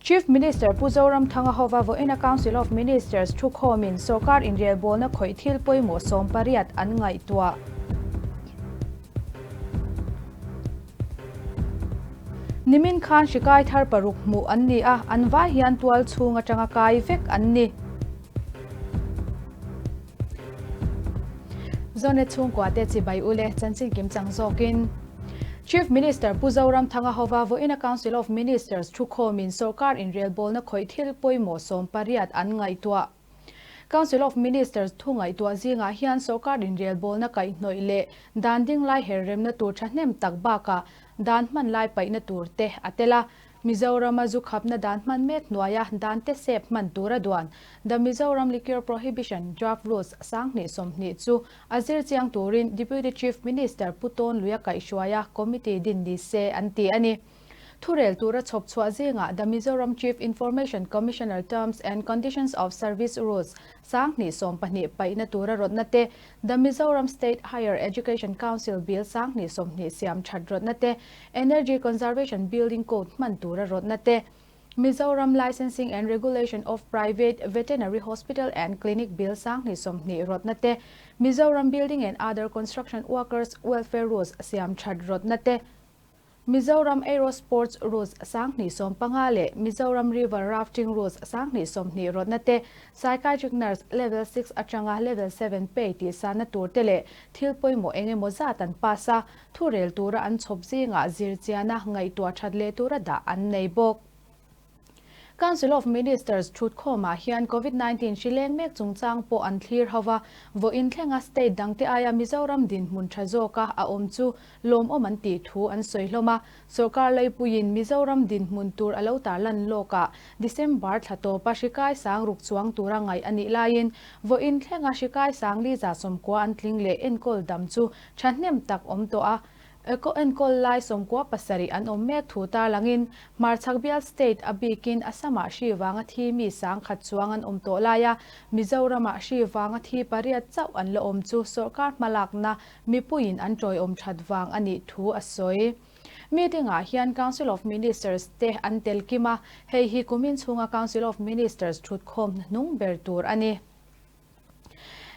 Chief Minister Pu Zoramthanga hova vawiina Council of Ministers thukhawmin sawrkar inrelbawlna khawih thil pawimawh 18 an ngaihtuah. Nimin khan hri kai thar paruk hmuh an ni a, an vai hian tual chhung atanga kai vek an ni. Zonet chhungkua te chibai ule chanchin kim chang zawkin Chief Minister Pu Zoramthanga hova vawiina Council of Ministers thukhawmin sawrkar inrelbawlna khawih thil pawimawh 18 an ngaihtuah. Council of Ministers thu ngaihtuah zingah hian sawrkar inrelbawlna kaihhnawih leh dan ding lai her remna tur thahnem tak bakah dan hman lai paihna tur te a tel a. Mizorama zu khapna dan hman mek hnuaia dan te sep hman tura duan The Mizoram Liquor Prohibition Draft Rules 2020 chu a zir chiang turin Deputy Chief Minister Pu Tawn Luia kaihhruaia committee din ni se an ti a ni. Thurel tura chhawp chhuah zingah The Mizoram Chief Information Commissioner Terms and Conditions of Service Rules 2012 paihna tura rawtna te, The Mizoram State Higher Education Council Bill 2020 siam that rawtna te, Energy Conservation Building Code hman tura rawtna te, Mizoram Licensing and Regulation of Private Veterinary Hospital and Clinic Bill 2020 rawtna te, Mizoram Building and Other Construction Workers Welfare Rules siam that rawtna te, Mizoram Aero Sports Rules 2015 leh Mizoram River Rafting Rules 2020 rawtna te, Psychiatric Nurse Level 6 atanga Level 7 pay tih sanna tur te leh thil pawimawh eng emaw zat an pass a, thurel tura an chhawp zingah zirchiana ngaihtuah that leh tura dah an nei bawk. Council of Ministers thutkhawmah hian Covid 19 hri leng mek chungchang pawh an thlir ho va, vawiin thlenga state dangte aia Mizoram dinhmun tha zawka a awm chu lawmawm an tih thu an sawi hlawm a. Sawrkar leipuiin Mizoram dinhmun tur a lo tarlan lawkah December thla tawpa hri kai sang ruk chuang tura ngaih a nih laiin vawiin thlenga hri kai sang li 90 an tling leh enkawl dam chu thahnem tak awm tawh a. Eco enkawl lai 97 an awm mek thu tarlangin Hmarchhak bial state a bikin Assam-ah hri vanga thi mi 1000 chuang an awm tawh laia Mizoram-ah hri vanga thi pariat chauh an la awm chu sawrkar hmalakna mipuiin an tawiawm that vang a nih thu a sawi. Meeting-ah hian Council of Ministers te an tel kim a, hei hi kumin chhunga Council of Ministers thutkhawm hnahnung ber tur a ni.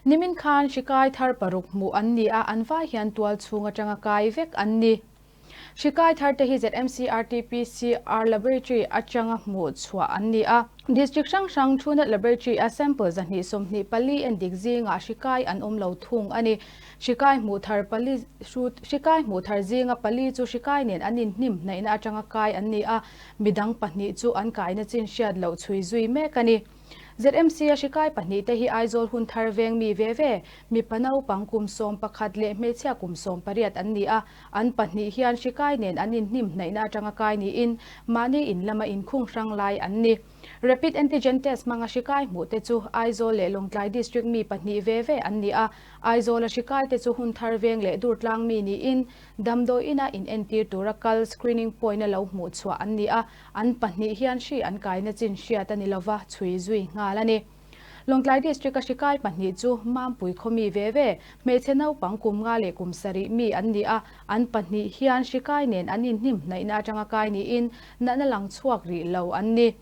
Nimin khan hri kai thar paruk hmuh an ni a, an vai hian tual chhung atanga kai vek an ni. Hri kai thar te hi ZMC RT-PCR Laboratory atanga hmuh chhuah an ni a. District hrang hrang Truenat Laboratory a sample 124 endik zingah hri kai an awm lo thung a ni. Hri kai hmuh thar pali hri kai hmuh thar zinga pali chu hri kai nen an inhnim hnaihna atanga kai an ni a, midang pahnih chu an kaina chin hriat loh chhui zui mek a ni. ZMC a hri kai pahnih te hi Aizawl hun thar veng mi ve ve, mipa naupang kum 11 leh hmeichhia kum 18 an ni a, an pahnih hian hri kai nen an inhnim hnaihna atanga kai niin mahni in lama inkhung hrang lai an ni. Rapid Antigen Test hmanga hri kai hmuh te chu Aizawl leh Lawngtlai District mi pahnih ve ve an ni a, Aizawl a hri kai te chu hun thar veng leh Durtlang mi niin damdawi ina inentir tura kal screening point a lo hmuh chhuah an ni a, An pahnih hian hri an kaina chin hriat a ni lova, chhui zui nghal a ni. Lawngtlai District a hri kai pahnih chu Mampui khaw mi ve ve, hmeichhe naupang kum nga leh kum sarih mi an ni a, an pahnih hian hri kai nen an inhnim hnaihna atanga kai niin natna lang chhuak rih lo an ni.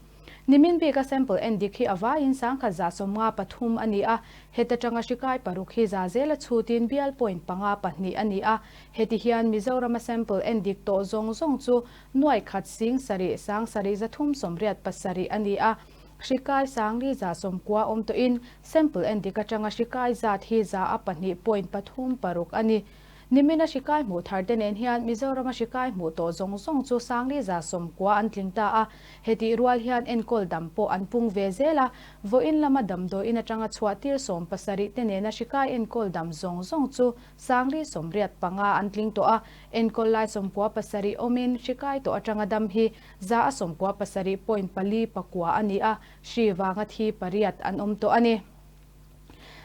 Nimin bika sample endik hi a vaiin 1153 a ni a, heta tanga hri kai paruk hi za zela chhutin bial point panga pahnih a ni a, heti hian Mizorama sample endik tawh zawng zawng chu Nuai khat sing sarih 7387 a ni a, hri kai 490 awm tawhin sample endik atanga hri kai zat hi 102.36 a ni. Nimina hri kai hmuh thar te nen hian Mizorama hri kai hmuh tawh zawng zawng chu 490 an tling ta a, hetih rual hian enkawl dam pawh an pung ve zel a, vawiin lama damdawiin atanga chhuah tir 70 te nena hri kai enkawl dam zawng zawng chu 485 an tling tawh a, Enkawl lai 97 awmin hri kai tawh atanga dam hi 97.49 a ni a, hri vanga thi pariat an awm tawh a ni.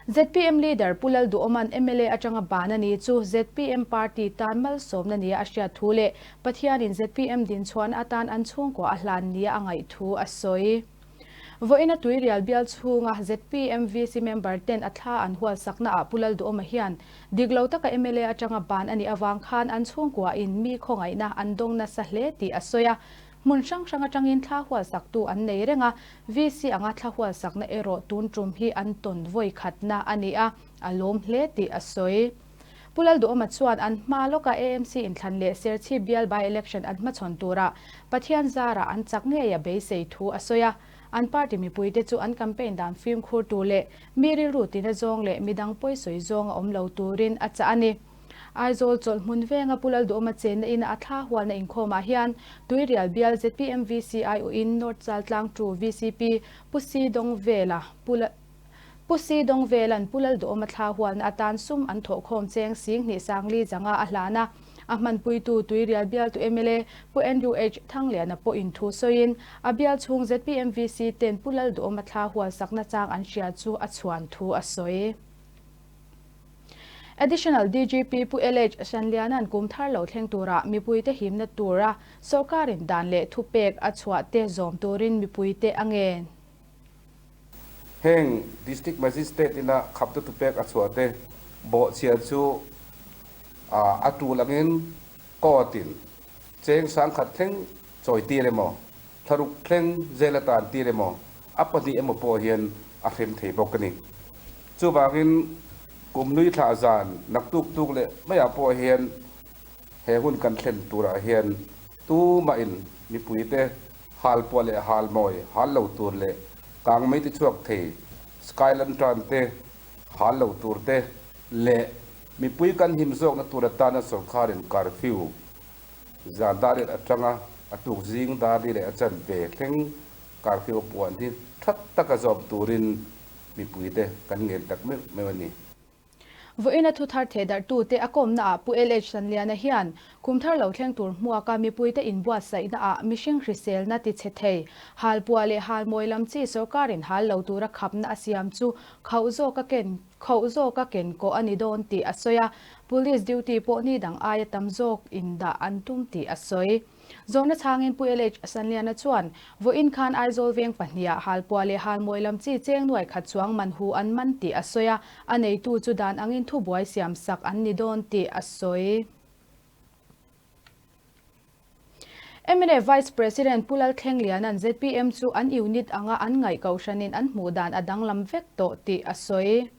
ZPM leader Pu Lalduhawma'n mla atanga ban a ni chu ZPM party tan malsawmna nia a hriat thu leh Pathianin ZPM dinchhuahna atan an chhungkua a hlan nia a ngaih thu a sawi. Vawiina Tuirial bial chhunga ZPM VC member ten a thla an hual sakna ah Pu Lalduhawma hian dik lo taka mla atanga ban a nih avang khan an chhungkua in mi khawngaihna an dawng nasa hle tih a sawi a. Hmun hrang hrang atangin thla hualsaktu an nei reng a, VC anga thla hualsakna erawh tun tum hi an tawn vawi khatna a ni a, a lawm hle tih a sawi. Pu Lalduhawma chuan an hma lawka AMC inthlan leh Serchhip bial by-election an hmachhawn turah Pathian zarah an chak ngei a beisei thu a sawi a. An party mipuite chu an campaign dan fimkhur tur leh mi rilru tina zawng leh midang pawisawi zawng a awm lo turin a chah a ni. Aizawl chawlh hmun venga Pu Lalduhawma chenna ina a thla hualna inkhawmah hian Tuirial bial zpm VCI uin North Chaltlang tu vcp Pu Si Dawngvela Pu Pu Si Dawngvela'n Pu Lalduhawma thla hualna atan sum an thawhkhawm cheng Singhnih Sangli zanga a hlan a. A hmanpuitu Tuirial bialtu mla Pu Andrew H. Thangliana pawhin thu sawiin a bial chhung zpm VC ten Pu Lalduhawma thla hualsakna chang an hria chu a chhuan thu a sawi. Additional DGP Pu LH Hranliana'n kum thar lo thleng tura mipuite himna tura sawrkarin dan leh thupek a chhuah te zawm turin mipuite a ngen. Heng District Magistrate ina khapna thupek a chhuah te bawhchhia chu a tul angin court in cheng sangkhat thleng chawi tir emaw, thlaruk thleng zel atan tir emaw, a pahnih emaw pawh hian a hrem thei bawk a ni. Chuvangin kum nui thlah zan naktuk tuk leh maiah pawh hian he hun kan thlen turah hian tumahin mipuite hal puah leh hal mawi hal lo tur leh kang mei ti chhuak thei sky lantern te hal lo tur te leh mipui kan him zawkna tur atana sawrkharin curfew zan dar riat atanga a tuk zing dar li leh a chanve thleng curfew a puan hi tha taka zawm turin mipuite kan ngen tak meuh meuh a ni. Vawiina thu thar theh darhtute a kawmnaah Pu LH Sanliana hian kum thar lo thleng tur hmuaka mipuite inbuatsaihnaah mihring hriselna tichhe thei, halpuah leh halmawi lam chi sawrkarin hal lo tura khapna a siam chu khauh zawka ken khauh zawka ken kawh a ni dawn tih a sawi a, Police duty pawh ni dang aia tam zawk indah an tum tih a sawi. Zawhna chhangin Pu LH Sanliana chuan, Vawiin khan Aizawl veng pahniha halpuah leh halmawi lam chi cheng nuai khat chuang man hu an man tih a sawi a, a neitu chu dan angin thubuai siam sak an ni dawn tih a sawi. Mnf Vice President Pu Lalthlengliana'n zpm chu an unit anga an ngaih kohhranin an hmuh dan a danglam vek tawh tih a sawi.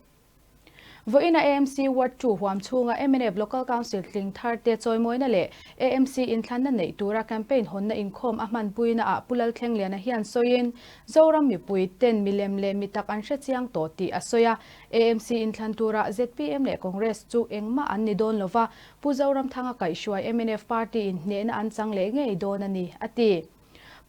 Vawiina AMC Ward 2 huam chhunga mnf Local Council tling tharte chawimawina leh AMC inthlanna neih tura campaign hawnna inkhawm a hmanpuina ah Pu Lalthlengliana hian sawiin Zoram mipui ten milem leh mitak an hre chiang tawh tih a sawi a. AMC inthlan turah zpm leh Congress chu engmah an ni dawn lova, Pu Zoramthanga kaihhruai mnf party in hnehna an chang leh ngei dawn a ni, a ti.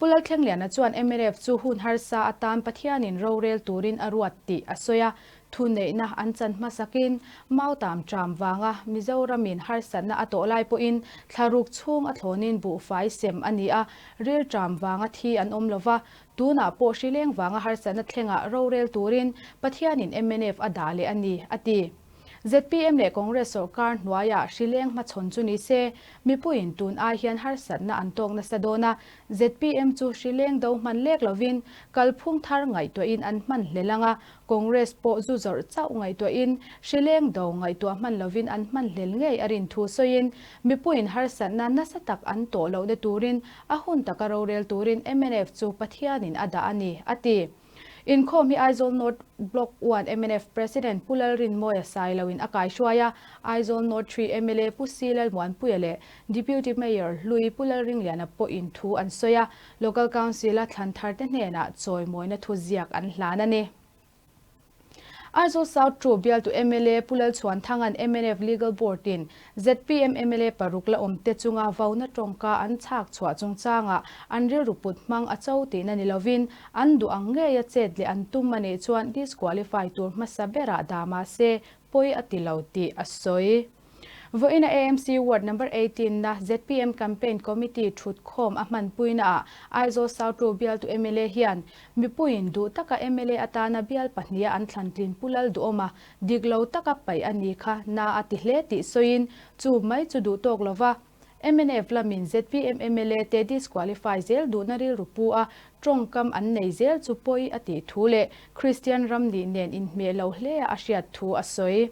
Pu Lalthlengliana chuan mnf chu hun harsa atan Pathianin rorel turin a ruat tih a sawi a, thuneihna an chan hmasakin Mautam ṭam vanga Mizoramin harsatna a tawh lai pawhin thlaruk chhung a thlawnin buhfai sem a ni a, ril ṭam vanga thi an awm lova, tunah pawh hrileng vanga harsatna thlengah rorel turin Pathianin mnf a dah leh a ni, a ti. Zpm leh Congress sawrkar hnuaiah hrileng hmachhawn chu ni se, mipuiin tun ai hian harsatna an tawk nasa dawn a, zpm chu hrileng do hman lek lovin kalphung thar ngaihtuahin an hman hlel ang a, Congress pawh zu zawrh chauh ngaihtuahin hrileng do ngaihtuah hman lovin an hman hlel ngei a rin thu sawiin mipuiin harsatna nasa tak an tawh lohna turin a hun taka rorel turin mnf chu Pathianin a dah a ni, a ti. Inkhawm hi Aizawl North Block 1 mnf President Pu Lalrinmawia Sailoin a kaihruai a, Aizawl North 3 mla Pu Si Lalmuanpuia leh Deputy Mayor Hlui Pu Lalringliana pawhin thu an sawi a, Local Council-a thlan tharte hnenah chawimawina thu ziak an hlan a ni. Aizawl South 2 bialtu mla Pu Lalchhuanthanga'n mnf Legal Board-in Zpm mla paruk la awmte chunga vauna tawngka an chhak chhuah chungchangah an rilru put hmang a cho tihna ni lovin an duh ang ngeia chet leh an tum a nih chuan disqualify tur hmasa berah dah mah se pawi a ti lo tih a sawi. Vawiina AMC Ward Number 18 na zpm Campaign Committee thutkhawm a hmanpuinaah Aizawl South 2 bialtu mla hian mipuiin duh taka mla atana bial pahniha an thlantlin Pu Lalduhawma Dik lo taka paih a ni kha na a ti hle tih sawiin chu mai chu duh tawk lo va, mnf lamin zpm mla te disqualify zel duhna rilru pu a tawngkam an nei zel chu pawi a tih thu leh Kristian ram nih nen inhmeh lo hle a a hriat thu a sawi.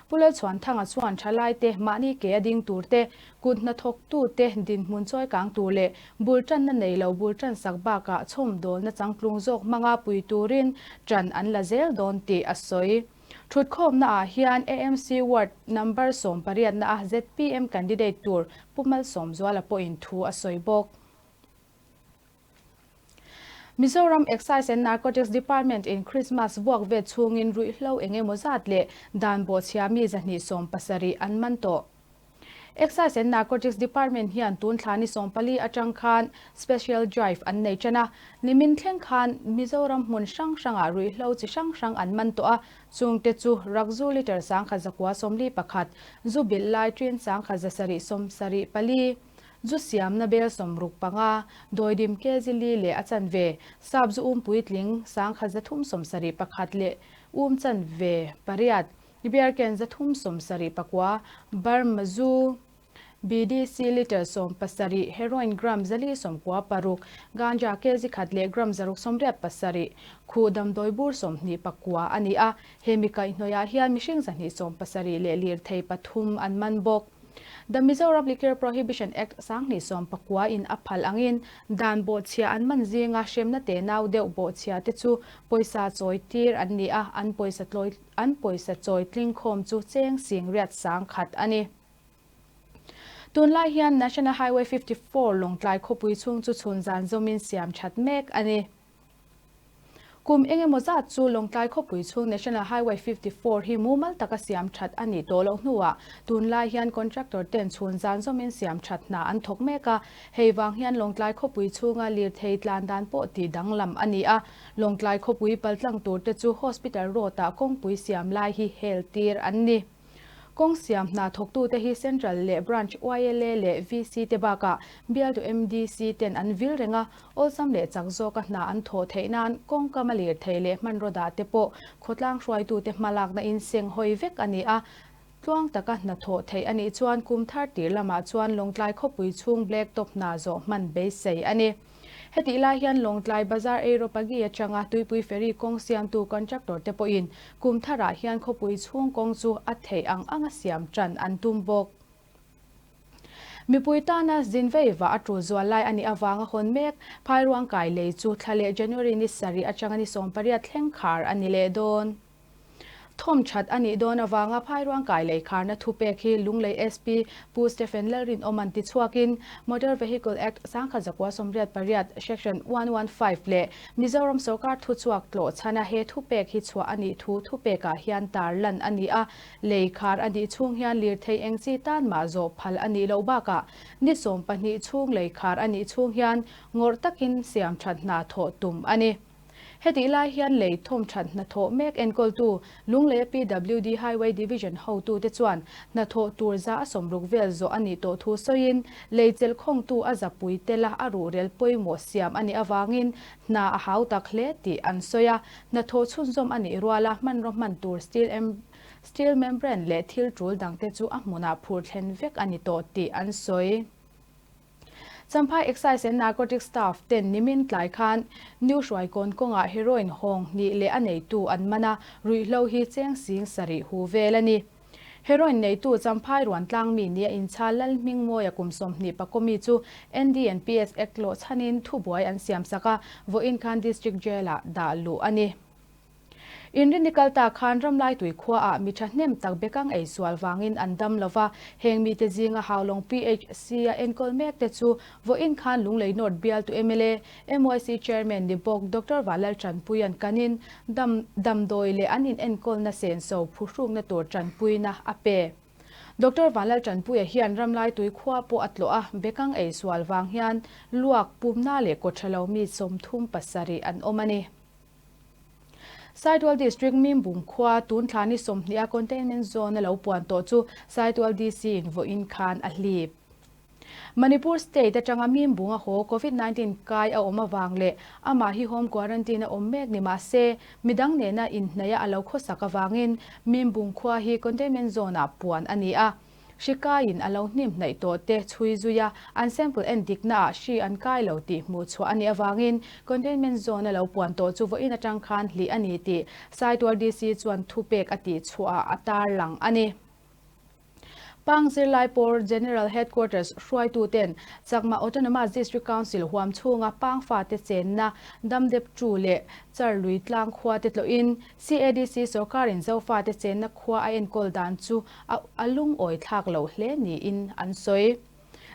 Pu Lalchhuanthanga chuan thalaite mahni ke a ding tur te, kut hnathawktute dinhmun chawi kang tur leh bul tanna nei lo bul tan sak bakah chhawmdawlna changtlung zawk hmanga pui turin tan an la zel dawn tih a sawi. Thutkhawmna ah hian AMC Ward number 18 na a zpm candidate tur Pu Malsawmzuala pawhin thu a sawi bawk. Mizoram Excise and Narcotics Department in Christmas vuak vet chhungin ruihhlo eng emaw zat leh dan bawhchhia mi 270 an man tawh. Excise and Narcotics Department hian tun thla ni 14 atang khan Special Drive an nei tan a, nimin thleng khan Mizoram hmun hrang hrangah ruihhlo chi hrang hrang an man tawh a, chungte chu Rakzu litre 1141, zu bilh lai tin 1774, Zu siamna bel 65, dawidim kg li leh a chanve, sap zu um puitling 1371 leh um chanve pariat, beer can 379, Burma zu BDC litre 17, heroin gram 496, ganja kg khat leh gram 687, khuh damdawi bur 29 a ni a. He mi kaihhnawihah hian mihring 270 leh lirthei pathum an man bawk. The Mizoram Liquor Prohibition Act 2019 in a phal angin dan bawhchhia an man zinga hremna tenau deuh bawhchhia te chu pawisa chawi tir an ni a, an pawisa tlawi an pawisa chawi tling khawm chu cheng sing riat sang khat a ni. Tunlai hian National Highway 54 Lawngtlai khawpui chhung chu chhun zan zawmin siam that mek a ni. Kum eng emaw zat chu Lawngtlai khawpui chhung National Highway 54 hi mumal taka siam that a nih tawh loh hnuah tunlai hian contractor ten chhun zan zawmin siam that hna an thawk mek a. Hei vang hian Lawngtlai khawpui chhunga lirthei tlan dan pawh tih danglam a ni a. Lawngtlai khawpui paltlang tur te chu Hospital Road ah kawngpui siam lai hi hel tir an ni. Kawng siam hna thawktute hi Central leh Branch YLA leh VC te bakah bialtu MDC ten an vil reng a, awlsam leh chak zawka hna an thawh theih nan kawng kam a lir thei leh hmanraw dah te pawh khawtlang hruaitute hmalakna in seng hawi vek a ni a. Tluang taka hna thawh theih a nih chuan kum thar tir lamah chuan Lawngtlai khawpui chhung Black Top hna zawh hman beisei a ni. Hetih lai hian Lawngtlai Bazar Eirawpagi atanga Tuipui Ferry kawng siamtu contractor te pawhin kum tharah hian khawpui chhung kawng chu a theih ang anga siam tan an tum bawk. Mipui tana zin vei vah a tul zual lai a nih avanga hawn mek Phairuang kai lei chu thla leh January ni sarih atanga ni 18 thleng khar a ni leh dawn. Thawm that a nih dawn avanga Phairuang kai lei kharna thupek hi Lunglei SP Pu Stephen Lalrinawma'n tichhuakin Motor Vehicle Act 1988 Section 115 leh Mizoram sorkar thuchhuak tlawh chhana he thupek hi chhuah a nih thu thupekah hian tarlan a ni a. Lei khar a nih chhung hian lirthei eng chi tan mah zawh phal a nih loh bakah ni 12 chhung lei khar a nih chhung hian ngawrh takin siam that hna thawh tum a ni. Hetih lai hian lei thawm that hnathawh mek enkawltu Lungleia PWD Highway Division hotute chuan hnathawh tur za a 60 vel zawh a nih tawh thu sawiin lei chelh khawngtu a zapui tela a ruhrel pawimawh siam a nih avangin hna a hau tak hle tih an sawi a. Hnathawh chhunzawm a nih ruala hmanraw hman tur steel steel membrane leh thil tul dangte chu a hmunah phur thlen vek a ni tawh tih an sawi. Champhai Excise and Narcotics Staff ten nimin tlai khan New Hruaikawn kawngah heroin hawng hnih leh a neitu an man a, ruihhlo hi cheng sing sarih hu vel a ni. Heroin neitu Champhai Ruantlang mi nia inchhal Lalhmingmawia kum 20 pakawmi chu NDNPS Act lawh chhanin thubuai an siamsak a, vawiin khan District Jail-ah dah luh a ni. Inrinni kal ta khan Ramlai tui khuaah mi thahnem tak bekang ei sual vangin an dam lo va, heng mite zinga Haulawng PHC a enkawl mek te chu vawiin khan Lunglei North bialtu mla, MYC Chairman ni bawk Doctor Valal Tanpuia'n kanin dam damdawi leh an inenkawlna senso phuhrukna tur tanpuina a pe. Doctor Vanlal Tanpuia hian Ramlai tui khua pawh a tlawh a, bekang ei sual vang hian luak pumna leh kawthalo mi 37 an awm a ni. Saitual District Mimbung khua tun thla ni 20 a containment zone a lo puan tawh chu Saitual DC in vawiin khan a hlip. Manipur State atanga Mimbung a haw COVID-19 kai a awm avang leh amah hi home quarantine a awm mek ni mah se midang nena inhnaih a lo khawsak avangin Mimbung khua hi containment zone ah puan a ni a. Hri kaiin a lo hnim hnaih tawh te chhui zui a, an sample en diknaah hri an kai lo tih hmuh chhuah a nih avangin containment zone a lo puan tawh chu vawiin atang khan hlih a ni tih Saitual DC chuan thupek a tih chhuahah a tarlang a ni. Pang zirlai pawl General Headquarters hruaituten Chakma Autonomous District Council huam chhunga Pang fate chenna Damdep Tu leh Charlui tlang khua te tlawhin CADC sorkarin Zofate chenna khua a enkawl dan chu a lungawi thlak loh hle niin an sawi.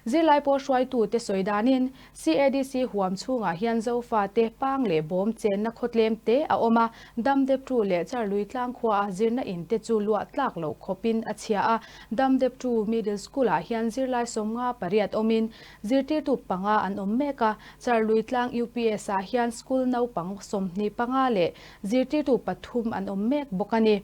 Zirlai pawl hruaitute sawi danin CADC huam chhungah hian Zofate pang leh bawm chenna khawtlem te a awm a, Damdeptu leh Charlui tlang khuaa zirna in te chu luah tlak loh khawpin a chhia a, Damdeptu Middle School-ah hian zirlai 58 awmin zirtirtu panga an awm mek a, Charlui tlang UPS-ah hian school naupang 25 leh zirtirtu pathum an awm mek bawk a ni.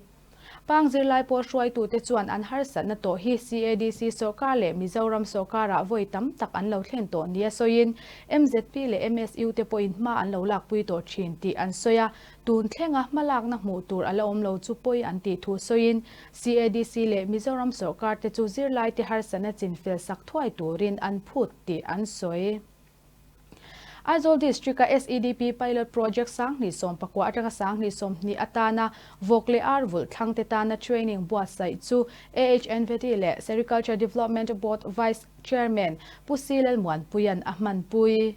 Pang zirlai pawl hruaitute chuan an harsatna tawh hi CADC sawrkar leh Mizoram sawrkarah vawi tam tak an lo thlen tawh nia sawiin MZP leh MSU te pawhin hma an lo lakpui tawh thin tih an sawi a, tun thlenga hmalakna hmuh tur a la awm lo chu pawi an tih thu sawiin CADC leh Mizoram sawrkar te chu zirlaite harsatna chinfel sak thuai turin an phut tih an sawi. Aizawl District-a SEDP Pilot Project 2019 atanga 2020 atana vawk leh ar vulh thlangte tana training buatsaih chu AHNVT leh Sericulture Development Board Vice Chairman Pu C Lalmuanpuia'n a hmanpui.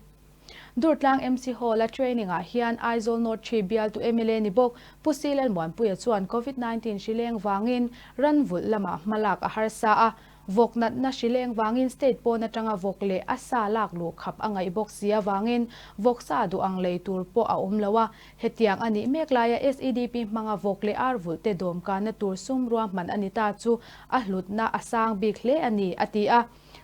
Durtlang MC Hall-a training-ah hian Aizawl North 3 bialtu mla ni bawk Pu C Lalmuanpuia chuan Covid 19 hri leng vangin ran vulh lamah hmalak a harsa a, Vawk natna hri leng vangin state pawn atanga vawk leh a sa lak luh khap a ngaih bawk si avangin vawk sa duh ang lei tur pawh a awm lo a. Hetiang a nih mek laia SEDP hmanga vawk leh ar vulh te dawmkanna tur sum ruahman a ni ta chu a hlutna a sang bik hle a ni, a ti a.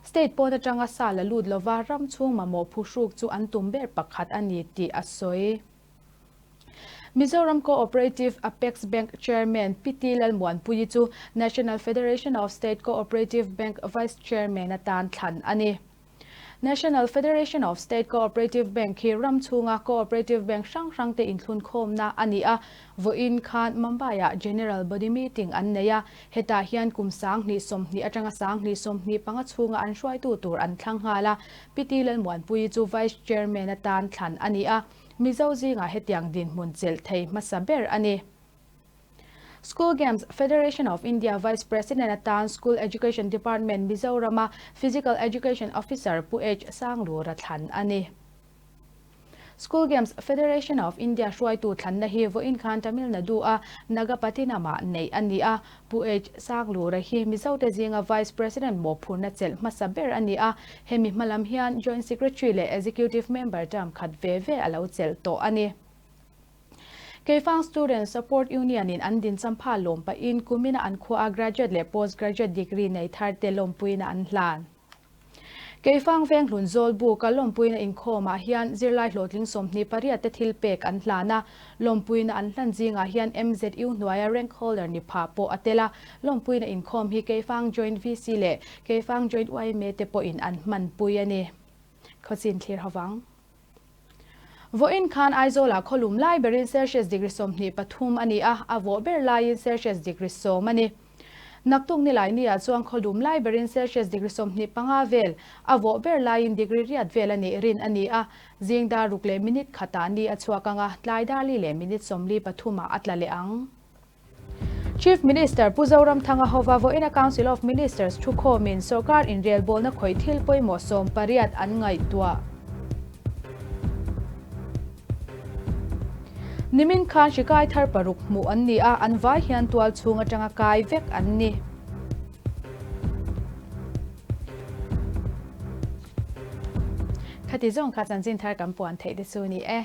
State pawn atanga sa la lut lova ram chhung mamawh phuhruk chu an tum ber pakhat a ni tih a sawi. Mizoram Co-operative Apex Bank Chairman Pi T Lalmuanpuii chu National Federation of State Co-operative Bank Vice Chairman atan thlan a ni. National Federation of State Co-operative Bank hi ram chhunga co-operative bank hrang hrangte inthlunkhawmna a ni a, vawiin khan Mumbai-ah General Body Meeting an nei a, hetah hian kum 2020 atanga 2025 chhunga an hruaitu tur an thlang nghal a, Pi T Lalmuanpuii chu Vice Chairman atan thlan a ni a. Mizo zingah hetiang dinhmun chelh thei hmasa ber a ni. School Games Federation of India Vice President atan School Education Department Mizorama Physical Education Officer Pu H Sanglura thlan a ni. School Games Federation of India hruaitu thlanna hi vawiin khan Tamil Nadu-a Nagapattinam-ah neih a ni a. Pu H Sanglura hi Mizote zinga Vice President mawhphurhna chelh hmasa ber a ni a, hemi hmalam hian Joint Secretary leh Executive Member term khat ve ve a lo chelh tawh a ni. Keifang Student Support Union in an din champha lawm pahin kumina an khua a graduate leh post graduate degree nei thar te lawmpuina an hlan. Keifang Venghlun Zawlbuka lawmpuina inkhawmah hian zirlai hlawhtling 28 te thil pek an hlan a, lawmpuina an hlan zingah hian MZU hnuaia rank holder ni pha pawh a tel a, lawmpuina inkhawm hi Keifang Joint VC leh Keifang Joint yma te pawhin an hmanpui a ni. Khawchin thlir hovang. Vawiin khan Aizawlah khawlum lai berin Celsius degree 23 a ni a, a vawh ber laiin Celsius degree 10 a ni. Naktuk nilai niah chuan khawlum lai berin Celsius degree 25 vel, a vawh ber laiin degree riat vel a nih rin a ni a. Zing dar ruk leh minute khatah ni a chhuak ang a, tlai dar li leh minute 43 ah a tla leh ang. Chief Minister Pu Zoramthanga hova vawiina Council of Ministers thukhawmin sorkar inrelbawlna khawih thil pawimawh 18 an ngaihtuah. Nimin khan hri kai thar paruk hmuh an ni a, an vai hian tual chhung atanga kai vek an ni. Khati zawng kha chanchin thar kan puan theih te chu ni e.